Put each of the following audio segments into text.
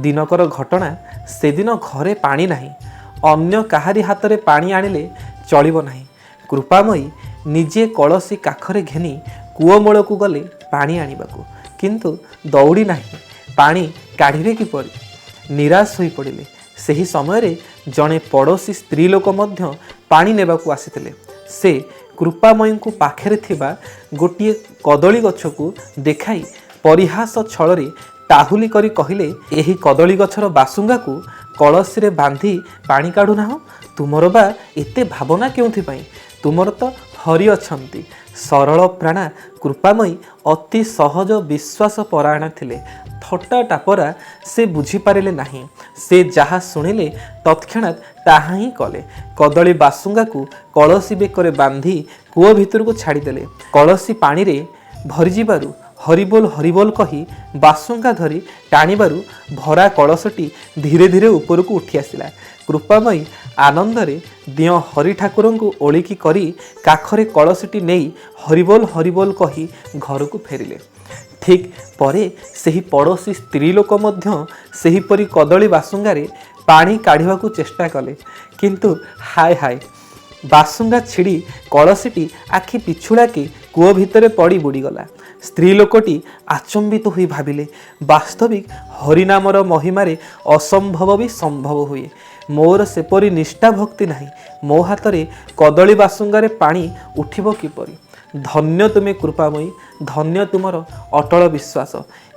ଦିନକର ଘଟଣା, ସେଦିନ ଘରେ ପାଣି ନାହିଁ। ଅନ୍ୟ କାହାରି ହାତରେ ପାଣି ଆଣିଲେ ଚଳିବ ନାହିଁ। କୃପାମୟୀ ନିଜେ କଳସୀ କାଖରେ ଘେନି କୂଅମୂଳକୁ ଗଲେ ପାଣି ଆଣିବାକୁ। କିନ୍ତୁ ଦଉଡ଼ି ନାହିଁ, ପାଣି କାଢ଼ିବେ କିପରି? ନିରାଶ ହୋଇପଡ଼ିଲେ। ସେହି ସମୟରେ ଜଣେ ପଡ଼ୋଶୀ ସ୍ତ୍ରୀ ଲୋକ ମଧ୍ୟ ପାଣି ନେବାକୁ ଆସିଥିଲେ। ସେ କୃପାମୟୀଙ୍କୁ ପାଖରେ ଥିବା ଗୋଟିଏ କଦଳୀ ଗଛକୁ ଦେଖାଇ ପରିହାସ ଛଳରେ ଟାହୁଲି କରି କହିଲେ, ଏହି କଦଳୀ ଗଛର ବାସୁଙ୍ଗାକୁ କଳସୀରେ ବାନ୍ଧି ପାଣି କାଢ଼ୁନାହଁ? ତୁମର ବା ଏତେ ଭାବନା କେଉଁଥିପାଇଁ? ତୁମର ତ ହରି ଅଛନ୍ତି। ସରଳ ପ୍ରାଣା କୃପାମୟୀ ଅତି ସହଜ ବିଶ୍ୱାସ ପରାୟଣ ଥିଲେ। ଥଟ୍ଟା ଟାପରା ସେ ବୁଝିପାରିଲେ ନାହିଁ। ସେ ଯାହା ଶୁଣିଲେ ତତ୍କ୍ଷଣାତ୍ ତାହା ହିଁ କଲେ। କଦଳୀ ବାସୁଙ୍ଗାକୁ କଳସୀ ବେକରେ ବାନ୍ଧି କୂଅ ଭିତରକୁ ଛାଡ଼ିଦେଲେ। କଳସୀ ପାଣିରେ ଭରିଯିବାରୁ ହରିବୋଲ ହରିବୋଲ କହି ବାସୁଙ୍ଗା ଧରି ଟାଣିବାରୁ ଭରା କଳସଟି ଧୀରେ ଧୀରେ ଉପରକୁ ଉଠି ଆସିଲା। କୃପାମୟୀ ଆନନ୍ଦରେ ଦିଅଁ ହରି ଠାକୁରଙ୍କୁ ଓଳିକି କରି କାଖରେ କଳସୀଟି ନେଇ ହରିବୋଲ ହରିବୋଲ କହି ଘରକୁ ଫେରିଲେ। ଠିକ୍ ପରେ ସେହି ପଡ଼ୋଶୀ ସ୍ତ୍ରୀ ଲୋକ ମଧ୍ୟ ସେହିପରି କଦଳୀ ବାସୁଙ୍ଗାରେ ପାଣି କାଢ଼ିବାକୁ ଚେଷ୍ଟା କଲେ। କିନ୍ତୁ ହାୟ ହାୟ, ବାସୁଙ୍ଗା ଛିଡ଼ି କଳସୀଟି ଆଖି ପିଛୁଳାକେ କୂଅ ଭିତରେ ପଡ଼ି ବୁଡ଼ିଗଲା। ସ୍ତ୍ରୀ ଲୋକଟି ଆଚମ୍ବିତ ହୋଇ ଭାବିଲେ, ବାସ୍ତବିକ ହରିନାମର ମହିମାରେ ଅସମ୍ଭବ ବି ସମ୍ଭବ ହୁଏ। ମୋର ସେପରି ନିଷ୍ଠା ଭକ୍ତି ନାହିଁ। ମୋ ହାତରେ କଦଳୀ ବାସୁଙ୍ଗାରେ ପାଣି ଉଠିବ କିପରି? ଧନ୍ୟ ତୁମେ କୃପାମୟୀ, ଧନ୍ୟ ତୁମର ଅଟଳ ବିଶ୍ୱାସ।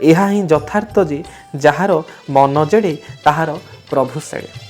ଏହା ହିଁ ଯଥାର୍ଥ ଯେ ଯାହାର ମନ ଯେଡ଼େ, ତାହାର ପ୍ରଭୁ ସେଡ଼େ।